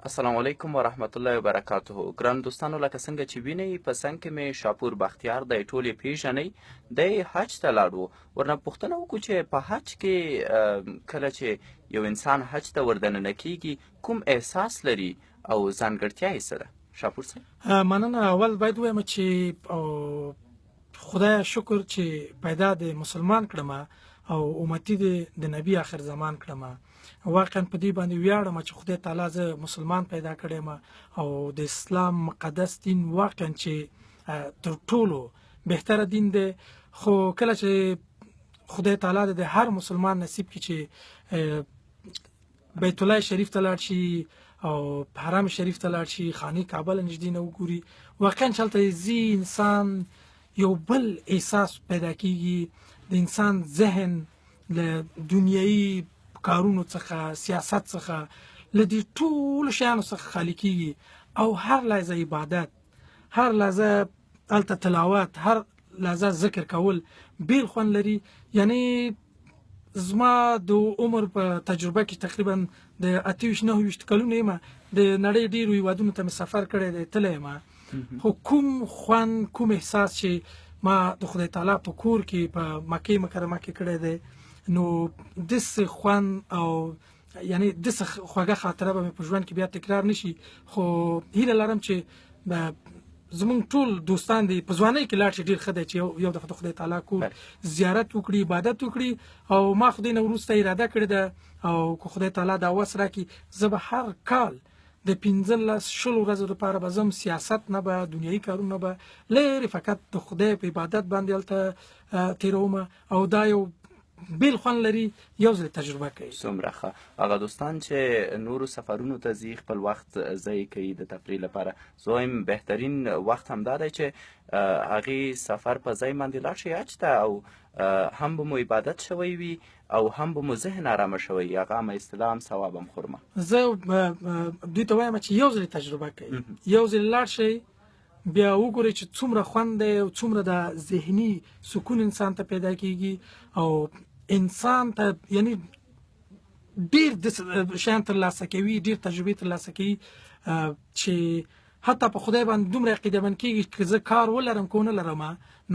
السلام علیکم ورحمت الله وبرکاته. ګران دوستانو، لکه څنګه چې وینئ په څنګ کې مې شاپور بختیار دی، ټول یې پیژنئ. دی حج ته لاړ و. ورنه پوښتنه وکړو چې په حج کې کله چې یو انسان حج ته وردننه کیږي کوم احساس لري او ځانګړتیا یې څه ده؟ شاپور صاحب. مننه. اول باید ووایم چې خدای شکر چې پیدا د مسلمان کړم او امتی د نبی آخر زمان کړم. واقعا په دې باندې ویاړم چې خدای تعالی زه مسلمان پیدا کړم او د اسلام مقدس دین واقعا چې تر ټولو بهتره دین دی. خو کله چې خدای تعالی د هر مسلمان نصیب کړي چې بیت الله شریف ته لاړ شي او حرم شریف ته لاړ شي، خانه کعبه له نږدې نه وګوري، واقعا چې هلته ځي انسان یو بل احساس پیدا کیږي. د انسان ذهن له دنیایي کارونو څخه، سیاست څخه، له دې ټولو شیانو څخه خالي کیږي او هر لحظه عبادت، هر لحظه هلته تلاوت، هر لحظه ذکر کول بیل خوند لري. یعنی زما د عمر په تجربه کې تقریبا د 28 29 کلونو یم، د نړۍ ډیرو هیوادونو ته مې سفر کړی دی، تللی یم، خو کوم خوند، کوم احساس چې ما د خدای تعالی په کور کې په مکې مکرمه کې کړی دی، نو داسې خوند او یعنی داسې خوږه خاطره به مې په ژوند کې بیا تکرار نشي. خو هیله لرم چې زمونږ ټول دوستان دی په ځوانۍ کې لاړ شي، ډېر ښه دی چې یو دفعه د خدای تعالی کور زیارت وکړي، عبادت وکړي. او ما خدای نه وروسته اراده کړې ده او که خدای تعالی دا وس راکړي، زه به هر کال د 15 20 ورځو لپاره به ځم، سیاست نه به، دنیایي کارونه به لرې، فقط د خدای په عبادت باندې هلته تېروم او دا یو بیل خوند لري، یو ځل تجربه کوي. څومره ښه. هغه دوستان چې نورو سفرونو ته ځي، خپل وخت ضایع کوي د تفریح لپاره، زه وایم بهترین وخت همدا دی چې هغې سفر په ځای باندې لاړ شئ حج ته، او هم به مو عبادت شوی وي او هم به مو ذهن آرامه شوی، هغه هم اصطلاح هم ثواب هم خورما. زه دوی ته وایم چې یو ځل تجربه کوي، یو ځل لاړ شئ، بیا وګورئ چې څومره خوند دی او څومره د ذهني سکون انسان ته پیدا کیږي او انسان ته یعنی ډیر شیان ترلاسه کوي، ډیر تجربې ترلاسه کوي چې حتی په خدای باندې دومره عقیده من کیږي چې زه کار ولرم که ونه لرم،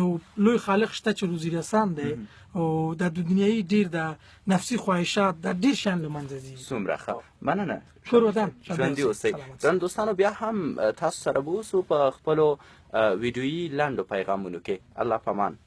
نو لوی خالق شته چې روزي رسان دی او د دنیایي ډیر د نفسي خواهشات دا ډیر شیان له منځه ځي. څومره ښه، مننه. کور ودان، ژوندي اوسئ. ګران دوستانو، بیا هم تاسو سره به اوسو په خپلو ویډیويي لنډو پیغامونو کې. الله پامان.